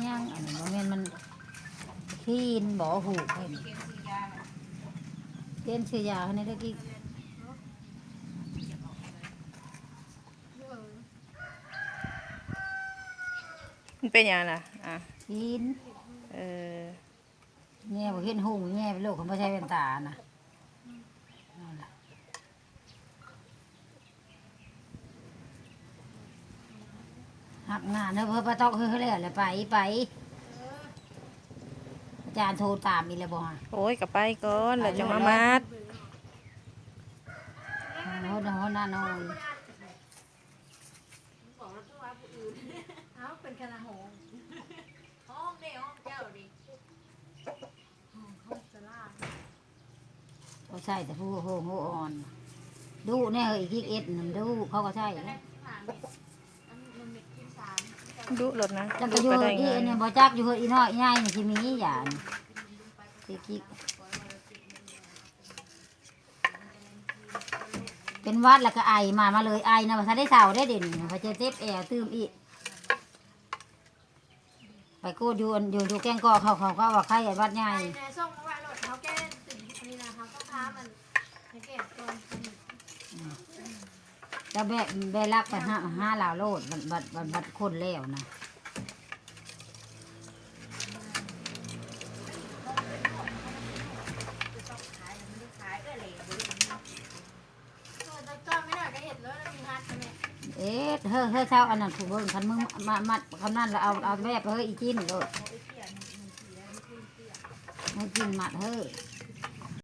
ຍັງ ອັນນັ້ນບໍ່ແມ່ນ ມັນຄີນບໍ່ ຫູກເພິ່ນ ປ່ຽນຊື້ຢາໃຫ້ແດ່ເດີ້ກີ້. ມັນເປັນຫຍັງລະ? ອ່າ ຄີນ ເອີ ແຍ່ບໍ່ເຫັນຫຸ່ງ ແຍ່ໄປໂລດ ຄັນບໍ່ໃສ່ແວ່ນຕານະ. ຮັບງານເດີ ເພິ່ນປະຕອກເຮີ ແລ້ວແຫຼະ ໄປ ໄປ. ອາຈານໂທຕາມອີກແລ້ວບໍ່? ໂອ້ຍ ກໍໄປກ່ອນ ແລ້ວຈັ່ງມາມັດ. ໂຫດ ໂຫດໜ້ານ້ອຍ. ບອກລະໂທຫາຜູ້ອື່ນ. ເອົ້າ ເປັນຄະນະຫ້ອງ ຫ້ອງເດ້ ຫ້ອງເຈົ້ານີ້ ຫ້ອງຂອງສາລາ. ເຂົາໃຊ້ແຕ່ຜູ້ໂຮງໂຮອ່ອນ. ດຸແນ່ເຮີ້ຍ ອີກກິກເອັດນັ້ນດຸ ເຂົາກໍໃຊ້. ດຸໂລດນະ ແລ້ວກໍຢູ່ເຮີ້ຍອີອັນນີ້ບໍ່ຈັກ ຢູ່ເຮີ້ຍອີນ້ອຍອີໃຫຍ່ນີ້ຊິມີຢານີ້ ຊິກິກ. ເປັນຫວັດແລ້ວກໍໄອ ມາ ມາເລີຍ ໄອນະ ບໍ່ທັນໄດ້ເຊົາເດ້ ດຽວນີ້ ໄປເຈັບແອວຕື່ມອີກ. ໄປໂກດຢູ່ ຢູ່ ຢູ່ແກ້ງເກາະເຂົາ ເຂົາກໍວ່າໄຂ້ຫວັດໃຫຍ່. ໄປນະ ສົ່ງມາໄວ້ໂລດ ເຮົາແກ້ຕື່ມອັນນີ້ນະ ເຮົາກໍພາມັນໄປແກ້ກ່ອນ. ອືມ ແລ້ວແບ ແບລັກໄປຫາ ຫາລາວໂລດ ບັດ ບັດ ບັດ ບັດຄົນແລ້ວນະ. ເຮັດເຮີ້ຍ ເຮີ້ຍ ເຊົາອັນນັ້ນຜູ້ເບິ່ງ ຄັນມຶງມາມັດຄຳນັ້ນລະເອົາ ເອົາແບບເຮີ້ຍອີຈິ້ນໂລດ ໃຫ້ຈິ້ນມັດເຮີ້ຍ.